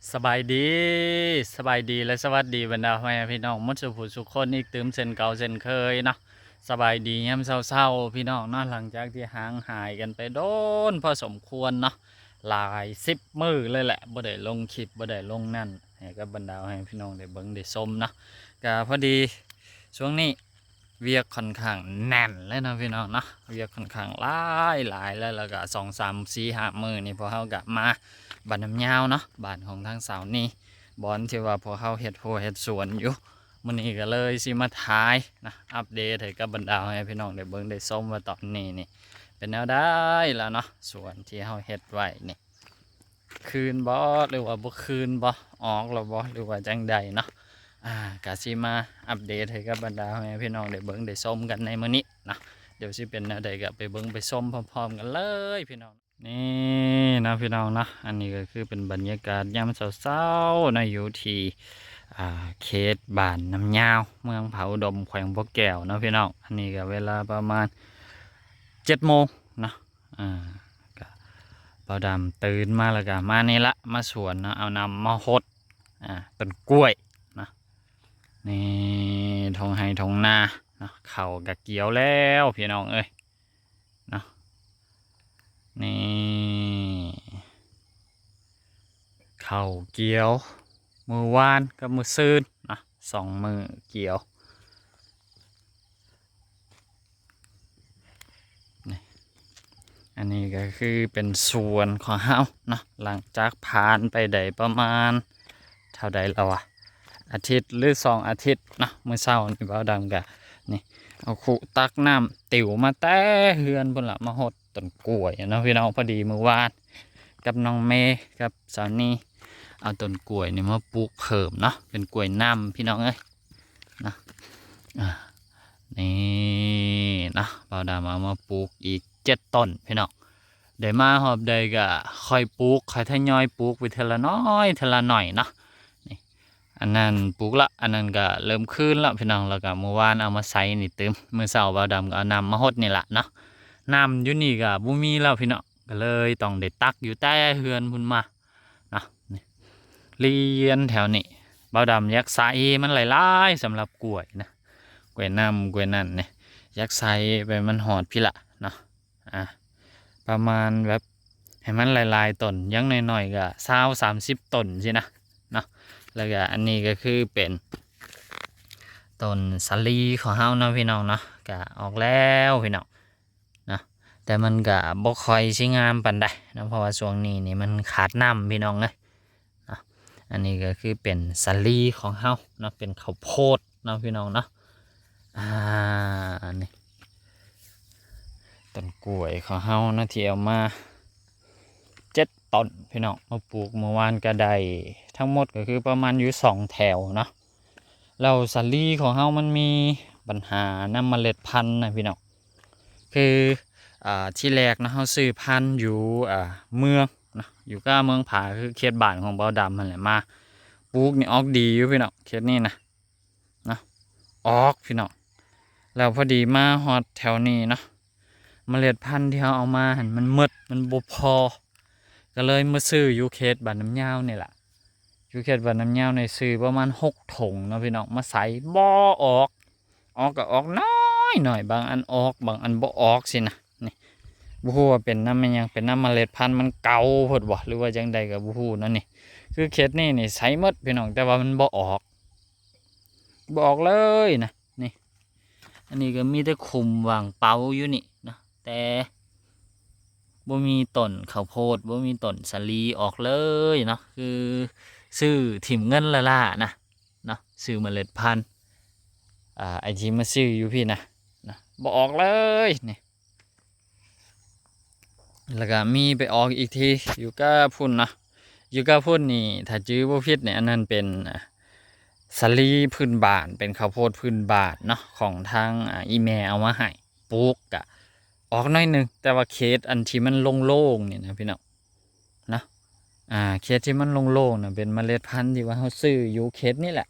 ສະບາຍດີ ສະບາຍດີ ແລະ ສະຫວັດດີບັນດາພໍ່ແມ່ພີ່ນ້ອງໝົດສູ່ຜູ້ສູ່ຄົນອີກຕື່ມເຊັ່ນເກົ່າເຊັ່ນເຄີຍເນາະ. ສະບາຍດີຍາມເຊົ້າໆ ພີ່ນ້ອງເນາະ, ຫຼັງຈາກທີ່ຫ່າງຫາຍກັນໄປດົນພໍສົມຄວນເນາະ, ຫຼາຍສິບມື້ເລີຍແຫຼະ ບໍ່ໄດ້ລົງຄລິບ ບໍ່ໄດ້ລົງນັ້ນໃຫ້ກັບບັນດາພໍ່ແມ່ພີ່ນ້ອງໄດ້ເບິ່ງໄດ້ຊົມເນາະ. ກະພໍດີຊ່ວງນີ້ ວຽກຂ້ອນຂ້າງແໜ້ນເລີຍເນາະພີ່ນ້ອງເນາະ, ວຽກຂ້ອນຂ້າງຫຼາຍຫຼາຍແລ້ວ ແລ້ວກະສອງສາມສີ່ຫ້າມື້ນີ້ ພວກເຮົາກະມາບ້ານນ້ຳຍາວເນາະ, ບ້ານຂອງທາງສາວນີ່ ບ່ອນທີ່ວ່າພວກເຮົາເຮັດຮົ້ວເຮັດສວນຢູ່. ມື້ນີ້ກະເລີຍຊິມາຖ່າຍນະ ອັບເດດໃຫ້ກັບບັນດາພໍ່ແມ່ພີ່ນ້ອງໄດ້ເບິ່ງໄດ້ຊົມວ່າຕອນນີ້ນີ້ເປັນແນວໃດແລ້ວເນາະ, ສວນທີ່ເຮົາເຮັດໄວ້ນີ້ ຄືນບໍ່ ຫຼືວ່າບໍ່ຄືນບໍ່ ອອກແລ້ວບໍ່ ຫຼືວ່າຈັ່ງໃດເນາະ. ອາ ກະຊິມາອັບເດດໃຫ້ກັບບັນດາພໍ່ແມ່ພີ່ນ້ອງໄດ້ເບິ່ງໄດ້ຊົມກັນໃນມື້ນີ້ເນາະ. ດຽວຊິເປັນແນວໃດກະໄປເບິ່ງໄປຊົມພ້ອມໆກັນເລີຍພີ່ນ້ອງ. ນີ້ເນາະພີ່ນ້ອງເນາະ, ອັນນີ້ກະຄືເປັນບັນຍາກາດຍາມເຊົ້າໆເນາະ ຢູ່ທີ່ ອາ ເຂດບ້ານນ້ຳຍາວ ເມືອງຜາອຸດົມ ແຂວງບໍ່ແກ້ວເນາະພີ່ນ້ອງ. ອັນນີ້ກະເວລາປະມານເຈັດໂມງເນາະ. ອາ ກະບ່າວດຳຕື່ນມາແລ້ວກະມານີ້ລະ ມາສວນເນາະ, ເອົານ້ຳມາຫົດ ອາ ຕົ້ນກ້ວຍເນາະ. ນີ້ທົ່ງໄຮ່ທົ່ງນາເນາະ, ເຂົ້າກະກ່ຽວແລ້ວພີ່ນ້ອງເອີຍເນາະ. ນີ້ເຂົ້າກ່ຽວມື້ວານກັບມື້ຊືນເນາະ, ສອງມື້ກ່ຽວ. ນີ້ ອັນນີ້ກະຄືເປັນສວນຂອງເຮົາເນາະ, ຫຼັງຈາກຜ່ານໄປໄດ້ປະມານເທົ່າໃດແລ້ວວະ ອາທິດ ຫຼື ສອງອາທິດເນາະ. ມື້ເຊົ້ານີ້ບ່າວດຳກະ ນີ້ ເອົາຄຸຕັກນ້ຳຕິວມາແຕ່ເຮືອນພຸ້ນລະ ມາຫົດຕົ້ນກ້ວຍເນາະພີ່ນ້ອງ. ພໍດີມື້ວານກັບນ້ອງເມ ກັບສາວນີ່ ເອົາຕົ້ນກ້ວຍນີ້ມາປູກເພີ່ມເນາະ, ເປັນກ້ວຍນ້ຳພີ່ນ້ອງເອີຍ. ນະ ອາ ນີ້ນະ ບ່າວດຳເອົາມາປູກອີກເຈັດຕົ້ນພີ່ນ້ອງ. ໄດ້ມາຮອບໃດກະຄ່ອຍປູກ ຄ່ອຍທະຍອຍປູກໄປເທື່ອລະໜ້ອຍເທື່ອລະໜ້ອຍເນາະ. ນີ້ ອັນນັ້ນປູກລະ ອັນນັ້ນກະເລີ່ມຄືນລະພີ່ນ້ອງ. ແລ້ວກະມື້ວານເອົາມາໃສ່ນີ້ຕື່ມ, ມື້ເຊົ້າບ່າວດຳກະເອົານ້ຳມາຫົດນີ້ລະເນາະ. ນ້ຳຢູ່ນີ້ກະບໍ່ມີແລ້ວພີ່ນ້ອງ, ກະເລີຍຕ້ອງໄດ້ຕັກຢູ່ແຕ່ເຮືອນພຸ້ນມາ ເນາະ. ນີ້ ລຽນແຖວນີ້ ບ່າວດຳຢາກໃສ່ມັນຫຼາຍໆ ສຳລັບກ້ວຍນະ, ກ້ວຍນ້ຳ ກ້ວຍນັ້ນນີ້ ຢາກໃສ່ໄປມັນຮອດພີ້ລະເນາະ. ອາ ປະມານແບບໃຫ້ມັນຫຼາຍໆຕົ້ນ ຢ່າງໜ້ອຍໆກະຊາວສາມສິບຕົ້ນຊີ້ນະເນາະ. ແລ້ວກະອັນນີ້ກະຄືເປັນຕົ້ນສາລີຂອງເຮົາເນາະພີ່ນ້ອງເນາະ, ກະອອກແລ້ວພີ່ນ້ອງ ເນາະ, ແຕ່ມັນກະບໍ່ຄ່ອຍຊິງາມປານໃດເນາະ ເພາະວ່າຊ່ວງນີ້ນີ້ມັນຂາດນ້ຳພີ່ນ້ອງເອີຍເນາະ. ອັນນີ້ກະຄືເປັນສາລີຂອງເຮົາເນາະ, ເປັນເຂົ້າໂພດເນາະພີ່ນ້ອງເນາະ. ອາ ນີ້ ຕົ້ນກ້ວຍຂອງເຮົາເນາະ ທີ່ເອົາມາເຈັດຕົ້ນພີ່ນ້ອງ ມາປູກມື້ວານກະໄດ້ ທັງໝົດກະຄືປະມານຢູ່ສອງແຖວເນາະ. ແລ້ວສາລີຂອງເຮົາມັນມີບັນຫານຳເມລັດພັນນະພີ່ນ້ອງ, ຄື ອາ ທີແລກເນາະ ເຮົາຊື້ພັນຢູ່ ອາ ເມືອງເນາະ ຢູ່ກາເມືອງຜາ ຄືເຂດບ້ານຂອງບ່າວດຳຫັ້ນແຫຼະ ມາປູກນີ້ອອກດີຢູ່ພີ່ນ້ອງ ເຂດນີ້ນະ ເນາະ ອອກພີ່ນ້ອງ. ແລ້ວພໍດີມາຮອດແຖວນີ້ເນາະ ເມລັດພັນທີ່ເຮົາເອົາມາຫັ້ນມັນໝົດ ມັນບໍ່ພໍ ກະເລີຍມາຊື້ຢູ່ເຂດບ້ານນ້ຳຍາວນີ້ລະ. ຢູ່ເຂດບ້ານນ້ຳຍາວນີ້ຊື້ປະມານຫົກຖົງເນາະພີ່ນ້ອງ ມາໃສ່ ບໍ່ອອກ ອອກກະອອກໜ້ອຍໆ ບາງອັນອອກ ບາງອັນບໍ່ອອກຊີ້ນະ. ນີ້ ບໍ່ຮູ້ວ່າເປັນນຳອີ່ຫຍັງ ເປັນນຳເມລັດພັນມັນເກົ່າໂພດບໍ່ ຫຼືວ່າຈັ່ງໃດກະບໍ່ຮູ້ເນາະ. ນີ້ ຄືເຂດນີ້ນີ້ໃສ່ໝົດພີ່ນ້ອງ ແຕ່ວ່າມັນບໍ່ອອກ ບໍ່ອອກເລີຍນະ. ນີ້ ອັນນີ້ກະມີແຕ່ຂຸມຫວ່າງເປົາຢູ່ນີ້ເນາະ ແຕ່ບໍ່ມີຕົ້ນເຂົ້າໂພດ ບໍ່ມີຕົ້ນສາລີອອກເລີຍເນາະ, ຄືຊື້ຖິ້ມເງິນລ້າໆນະ ເນາະ ຊື້ເມລັດພັນ ອາ ໄອ້ທີ່ມາຊື້ຢູ່ພີ້ນະ ນະ ບໍ່ອອກເລີຍນີ້. ແລ້ວກະມີໄປອອກອີກທີ່ຢູ່ກະພຸ້ນເນາະ, ຢູ່ກະພຸ້ນນີ້ ຖ້າຈື່ບໍ່ຜິດນີ້ ອັນນັ້ນເປັນ ອາ ສາລີພື້ນບ້ານ ເປັນເຂົ້າໂພດພື້ນບ້ານເນາະ ຂອງທາງ ອາ ອີ່ແມ່ເອົາມາໃຫ້ປູກ ກະອອກໜ້ອຍໜຶ່ງ ແຕ່ວ່າເຂດອັນທີ່ມັນໂລ່ງໆນີ້ນະພີ່ນ້ອງ ເນາະ ອາ ເຂດທີ່ມັນໂລ່ງໆນະ ເປັນເມລັດພັນທີ່ວ່າເຮົາຊື້ຢູ່ເຂດນີ້ແຫຼະ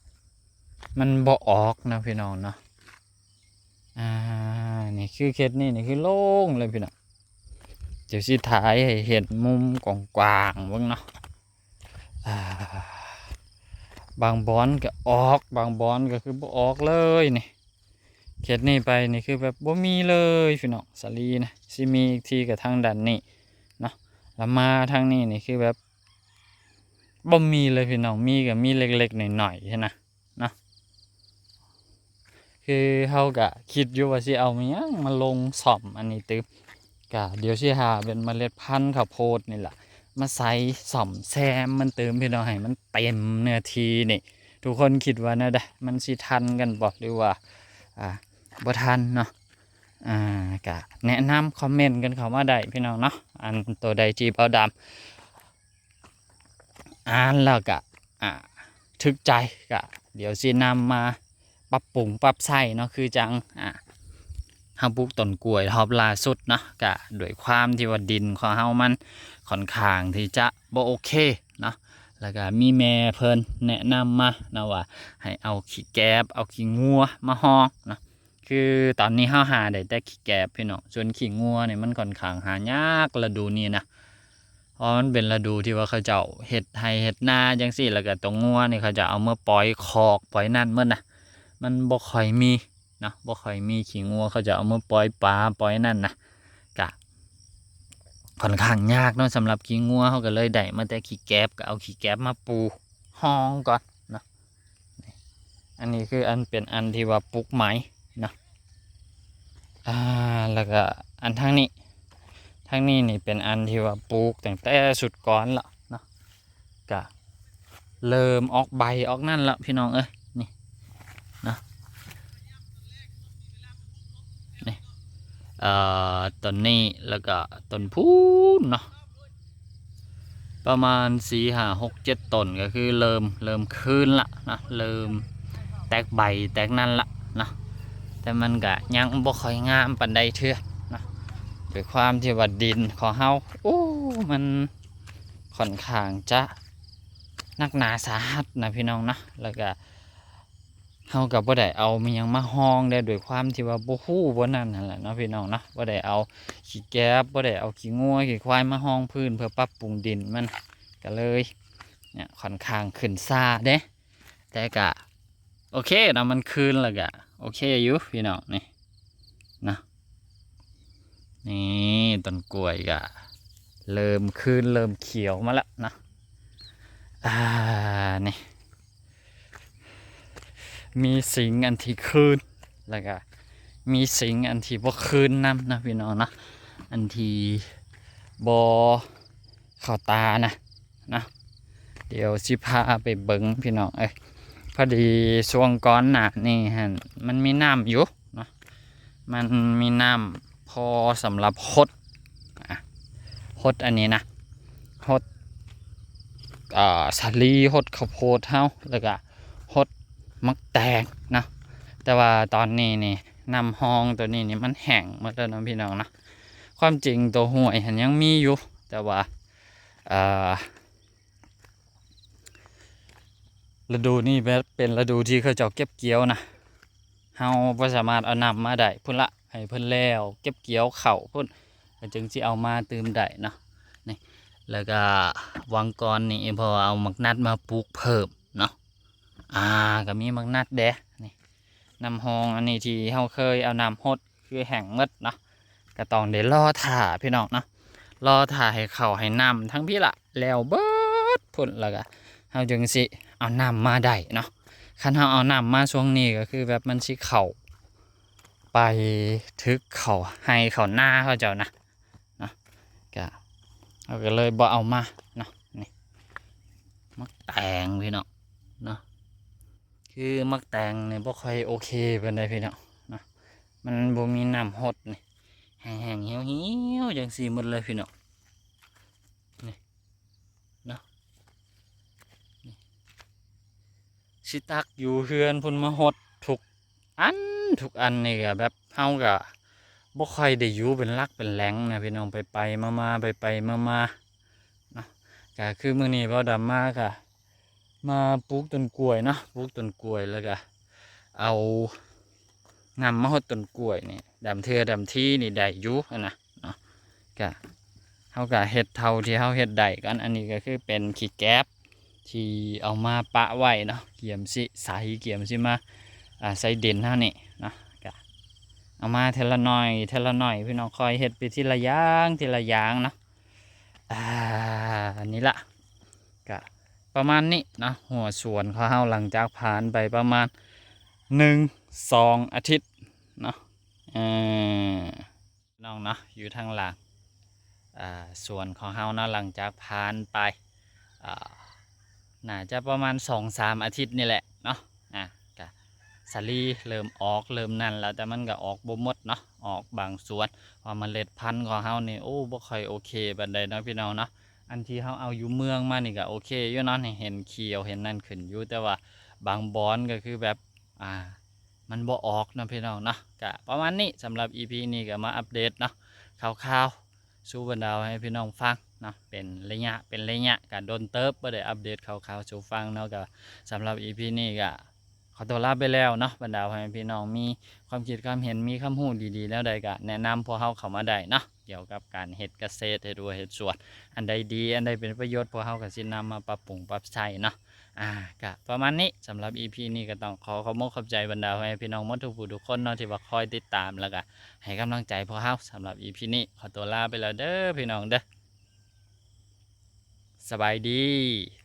ມັນບໍ່ອອກນະພີ່ນ້ອງເນາະ. ອາ ນີ້ຄືເຂດນີ້ນີ້ຄືໂລ່ງເລີຍພີ່ນ້ອງ. ດຽວຊິຖ່າຍໃຫ້ເຫັນມຸມກວ້າງໆເບິ່ງເນາະ. ອ່າ ບາງບ່ອນກໍອອກ ບາງບ່ອນກໍຄືບໍ່ອອກເລີຍນີ້. ເຂດນີ້ໄປນີ້ຄືແບບບໍ່ມີເລີຍພີ່ນ້ອງ ສາລີນະ. ຊິມີອີກທີກໍທາງດ້ານນີ້ເນາະ ແລ້ວມາທາງນີ້ນີ້ຄືແບບບໍ່ມີເລີຍພີ່ນ້ອງ ມີກໍມີເລັກໆນ້ອຍໆຫັ້ນນະ ເນາະ. ຄືເຮົາກະຄິດຢູ່ວ່າຊິເອົາຫຍັງມາລົງສ້ອມອັນນີ້ຕື່ມ ກະດຽວຊິຫາເປັນເມລັດພັນເຂົ້າໂພດນີ້ລະ ມາໃສ່ສ້ອມແຊມມັນຕື່ມພີ່ນ້ອງ ໃຫ້ມັນເຕັມເນື້ອທີ່ນີ້. ທຸກຄົນຄິດວ່າແນວໃດ ມັນຊິທັນກັນບໍ່ ຫຼືວ່າ ອ່າ ບໍ່ທັນເນາະ? ອ່າ ກະແນະນຳຄອມເມັນກັນເຂົ້າມາໄດ້ພີ່ນ້ອງເນາະ ອັນໂຕໃດທີ່ບ່າວດຳ ອ່ານແລ້ວກະ ອ່າ ຖືກໃຈ ກະດຽວຊິນຳມາປັບປຸງປັບໃຊ້ເນາະ. ຄືຈັ່ງ ອ່າ ເຮົາປູກຕົ້ນກ້ວຍຮອບລ່າສຸດເນາະ ກະດ້ວຍຄວາມທີ່ວ່າດິນຂອງເຮົາມັນຂ້ອນຂ້າງທີ່ຈະບໍ່ໂອເຄເນາະ ແລ້ວກະມີແມ່ເພິ່ນແນະນຳມາເນາະ ວ່າໃຫ້ເອົາຂີ້ແກບ ເອົາຂີ້ງົວມາຮອງເນາະ. ຄືຕອນນີ້ເຮົາຫາໄດ້ແຕ່ຂີ້ແກບພີ່ນ້ອງ ສ່ວນຂີ້ງົວນີ້ມັນຂ້ອນຂ້າງຫາຍາກລະດູນີ້ນະ ເພາະມັນເປັນລະດູທີ່ວ່າເຂົາເຈົ້າເຮັດໄຮ່ເຮັດນາຈັ່ງຊີ້ ແລ້ວກະຕົວງົວນີ້ເຂົາເຈົ້າເອົາເມືອປ່ອຍຄອກປ່ອຍນັ້ນໝົດນະ ມັນບໍ່ຄ່ອຍມີເນາະ ບໍ່ຄ່ອຍມີຂີ້ງົວ ເຂົາເຈົ້າເອົາເມືອປ່ອຍປາປ່ອຍນັ້ນນະ ກະຂ້ອນຂ້າງຍາກເນາະ. ສຳລັບຂີ້ງົວເຮົາກໍເລີຍໄດ້ມາແຕ່ຂີ້ແກບ ກໍເອົາຂີ້ແກບມາປູຮອງກ່ອນເນາະ. ອັນນີ້ຄືອັນເປັນອັນທີ່ວ່າປູກໃໝ່ເນາະ ອ່າ ແລ້ວກະອັນທາງນີ້ ທາງນີ້ນີ້ເປັນອັນທີ່ວ່າປູກຕັ້ງແຕ່ຊຸດກ່ອນລະເນາະ ກະເລີ່ມອອກໃບອອກນັ້ນລະພີ່ນ້ອງເອີຍ ນີ້ເນາະ ນີ້ ເອີ ຕົ້ນນີ້ ແລ້ວກະຕົ້ນພຸ້ນເນາະ ປະມານສີ່ ຫ້າ ຫົກ ເຈັດຕົ້ນ ກໍຄືເລີ່ມ ເລີ່ມຄືນລະເນາະ ເລີ່ມແຕກໃບແຕກນັ້ນລະເນາະ ແຕ່ມັນກະຍັງບໍ່ຄ່ອຍງາມປານໃດເທື່ອເນາະ ດ້ວຍຄວາມທີ່ວ່າດິນຂອງເຮົາ ໂອ້ ມັນຂ້ອນຂ້າງຈະໜັກໜາສາຫັດນະພີ່ນ້ອງເນາະ ແລ້ວກະ ເຮົາກໍບໍ່ໄດ້ເອົາມີຫຍັງມາຮອງເດ້ ດ້ວຍຄວາມທີ່ວ່າບໍ່ຮູ້ບໍ່ນັ້ນຫັ້ນແຫຼະເນາະພີ່ນ້ອງເນາະ ບໍ່ໄດ້ເອົາຂີ້ແກບ ບໍ່ໄດ້ເອົາຂີ້ງົວຂີ້ຄວາຍມາຮອງພື້ນເພື່ອປັບປຸງດິນ ມັນກໍເລີຍເນຍຂ້ອນຂ້າງຂຶ້ນຊ້າເດ້ ແຕ່ກະໂອເຄເນາະ ມັນຄືນແລ້ວກະໂອເຄຢູ່ພີ່ນ້ອງ ນີ້ເນາະ ນີ້ຕົ້ນກ້ວຍກະເລີ່ມຄືນ ເລີ່ມຂຽວມາແລ້ວເນາະ ອ່າ ນີ້ ມີສິ່งอันที่คืน แล้วก็มีสิ่งอันที่บ่คืนนำนะพี่น้องเนาะ อันที่บ่เข้าตานะเนาะ เดี๋ยวสิพาไปเบิ่งพี่น้องเอ้ย พอดีช่วงก่อนหน้านี้หั่นมันมีน้ำอยู่เนาะ มันมีน้ำพอสำหรับหด อ่ะ หดอันนี้นะ หด อ่า สาลี หดข้าวโพดเฮา แล้วก็หดหมากแตงเนาะ แต่ว่าตอนนี้นี่น้ำฮองตัวนี้นี่มันแห้งหมดแล้วเนาะพี่น้องเนาะ ความจริงตัวห้วยหั่นยังมีอยู่ แต่ว่า อ่า ฤดูนี้แบบเป็นฤดูที่เขาเจ้าเก็บเกี่ยวนะ เฮาบ่สามารถเอาน้ำมาได้พุ้นละ ให้เพิ่นแล้วเก็บเกี่ยวข้าวพุ้น ก็จึงสิเอามาตื่มได้เนาะ นี่ แล้วก็หว่างก่อนนี่พ่อเอาหมากนัดมาปลูกเพิ่มเนาะ อ่า ก็มีหมากนัดแด่ นี่ น้ำฮองอันนี้ที่เฮาเคยเอาน้ำหด คือแห้งหมดเนาะ ก็ต้องได้รอท่าพี่น้องเนาะ รอท่าให้ข้าวให้น้ำทั้งพี้ละ แล้วเบิดพุ้น แล้วก็เฮาจึงสิเอาน้ำมาได้เนาะ คันเฮาเอาน้ำมาช่วงนี้ก็คือแบบมันสิเข้าไปถึกเข้าไฮ่เข้านาเขาเจ้านะเนาะ ก็เฮาก็เลยบ่เอามาเนาะ นี่ หมากแตงพี่น้องเนาะ คือหมากแตงนี่บ่ค่อยโอเคปานใดพี่น้องเนาะ มันบ่มีน้ำหดนี่ แห้งๆ เหี่ยวๆ จั่งซี้หมดเลยพี่น้อง นี่ เนาะ นี่ สิตักอยู่เฮือนพุ้นมาหดทุกอัน ทุกอันนี่ก็แบบเฮาก็บ่ค่อยได้อยู่เป็นหลักเป็นแหล่งนะพี่น้อง ไปๆ มาๆ ไปๆ มาๆ เนาะ ก็คือมื้อนี้บ่าวดำมาก็มาปลูกต้นกล้วยเนาะ ปลูกต้นกล้วย แล้วก็เอาน้ำมาหดต้นกล้วยนี่ ดำเทื่อดำทีนี่ได้อยู่หั้นนะเนาะ ก็เฮาก็เฮ็ดเท่าที่เฮาเฮ็ดได้ก่อน อันนี้ก็คือเป็นขี้แกบ ທີ່ເອົາມາປະໄວ້ເນາະ ກຽມຊິໃສ່ ກຽມຊິມາ ອ່າ ໃສ່ດິນເຮົານີ້ເນາະ ກະເອົາມາເທື່ອລະໜ້ອຍ ເທື່ອລະໜ້ອຍ ພີ່ນ້ອງ ຄ່ອຍເຮັດໄປທີລະຢ່າງ ທີລະຢ່າງເນາະ. ອ່າ ອັນນີ້ລະ ກະປະມານນີ້ເນາະ ຮົ້ວສວນຂອງເຮົາ ຫຼັງຈາກຜ່ານໄປປະມານໜຶ່ງສອງອາທິດເນາະ ເອີ ນ້ອງເນາະ ຢູ່ທາງຫຼັງ ອ່າ ສວນຂອງເຮົາເນາະ ຫຼັງຈາກຜ່ານໄປ ອ່າ ໜ້າຈະປະມານສອງສາມອາທິດນີ້ແຫຼະເນາະ ອ່າ ກະສາລີເລີ່ມອອກ ເລີ່ມນັ້ນແລ້ວ ແຕ່ມັນກະອອກບໍ່ໝົດເນາະ ອອກບາງສ່ວນ ເພາະວ່າເມລັດພັນຂອງເຮົານີ້ ໂອ້ ບໍ່ຄ່ອຍໂອເຄປານໃດເນາະ ພີ່ນ້ອງເນາະ. ອັນທີ່ເຮົາເອົາຢູ່ເມືອງມານີ້ກະໂອເຄຢູ່ເນາະ ນີ້ເຫັນຂຽວເຫັນນັ້ນຂຶ້ນຢູ່ ແຕ່ວ່າບາງບ່ອນກະຄືແບບ ອ່າ ມັນບໍ່ອອກເນາະ ພີ່ນ້ອງເນາະ. ກະປະມານນີ້ ສຳລັບອີພີນີ້ກະມາອັບເດດເນາະ ຂ່າວໆສູ່ບັນດາໃຫ້ພີ່ນ້ອງຟັງເນາະ ເປັນໄລຍະ ເປັນໄລຍະ ກະດົນເຕີບບໍ່ໄດ້ອັບເດດຂ່າວໆສູ່ຟັງເນາະ. ກະສຳລັບອີພີນີ້ກະຂໍຕົວລາໄປແລ້ວເນາະ ບັນດາໃຫ້ພີ່ນ້ອງມີຄວາມຄິດຄວາມເຫັນ ມີຄວາມຮູ້ດີໆແນວໃດກະແນະນຳພວກເຮົາເຂົ້າມາໄດ້ເນາະ ກ່ຽວກັບການເຮັດກະເສດ ເຮັດຮົ້ວເຮັດສວນ ອັນໃດດີ ອັນໃດເປັນປະໂຫຍດ ພວກເຮົາກະຊິນຳມາປັບປຸງປັບໃຊ້ເນາະ. ອ່າ ກະປະມານນີ້ ສຳລັບອີພີນີ້ກະຕ້ອງຂໍຂອບອົກຂອບໃຈບັນດາໃຫ້ພີ່ນ້ອງໝົດທຸກຜູ້ທຸກຄົນເນາະ ທີ່ວ່າຄອຍຕິດຕາມ ແລ້ວກະໃຫ້ກຳລັງໃຈພວກເຮົາ. ສຳລັບອີພີນີ້ຂໍຕົວລາໄປແລ້ວເດີ ພີ່ນ້ອງເດີ ສະບາຍດີ.